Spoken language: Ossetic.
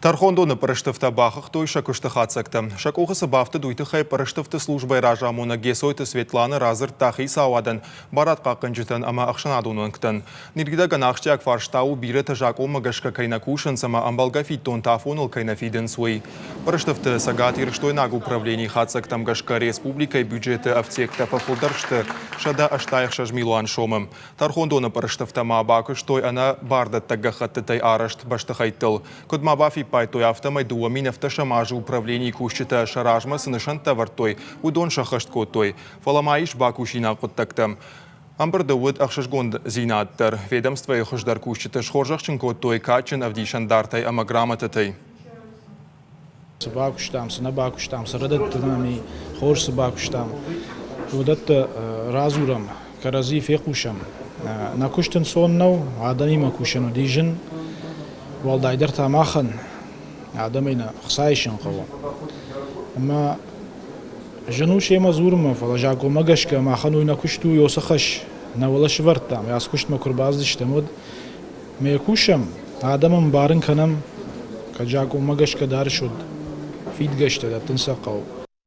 Тӕрхондоны пъырыстыфтӕ бахыгътой сӕ куысты хатдзӕгтӕ. Сӕ къухы цы бафтыд, уый тыххӕй пъырыстыфты службӕйы разамонӕг Гесойты Светланӕ радзырдта хицауадӕн, барадхъахъхъӕнджытӕн ӕмӕ ӕхсӕнадон уӕнгтӕн. Ныридӕгӕн ахсджиаг фарста у, бирӕтӕ закъонмӕ гӕсгӕ кӕй нӕ кусынц ӕмӕ ӕмбӕлгӕ фиддонтӕ афоныл кӕй нӕ фидынц, уый. Пъырыстыфты Цӕгат Ирыстойнаг управленийы хатдзӕгтӕм гӕсгӕ республикӕйы бюджеты ӕфтиӕгтӕ фӕфылдӕр сты 186 милуан сомы. Тӕрхондоны пъырыстыфтӕ ма бакуыстой ӕнӕ бардӕттӕг гӕххӕттытӕй арӕзт бӕстыхӕйттыл. Куыд ма бафиппайдтой, афтӕмӕй 2017 азы управленийы кусджытӕ сӕ размӕ цы нысӕнттӕ ӕвӕрдтой, уыдон сӕххӕст кодтой. Фӕлӕ ма ис бакусинаг хъуыддӕгтӕ. Ӕмбырды уыд ӕхсызгонддзинад дӕр. Ведомствойы хуыздӕр кусджыты схорзӕхджын кодтой кадджын ӕвдисӕндартӕй ӕмӕ грамотӕтӕй. Цы бакуыстам, цы нӕ бакуыстам, цы рӕдыдтӕ нӕм и, хорз цы бакуыстам, уыдӕттӕ радзурӕм, кӕрӕдзи фехъусӕм. Нӕ куыст ӕнцон нӕу, адӕмимӕ кусын уыди зын, уӕлдайдӕр та махӕн, адӕмӕй нӕ хца исын хъӕуы. Ӕмӕ зын у семӕ дзурынмӕ, фӕлӕ закъонмӕ гӕсгӕ махӕн уый нӕ куыст у, уыцы хӕс нӕ уӕлӕ сӕвӕрдтам, ацы куыстмӕ куы ӕрбацыдыстӕм, уӕд Ме кусӕм, адӕмӕн барын кӕнӕм, кӕд закъонмӕ гӕсгӕ дӕр суыд, фидгӕстӕ дӕттын сӕ хъӕуы.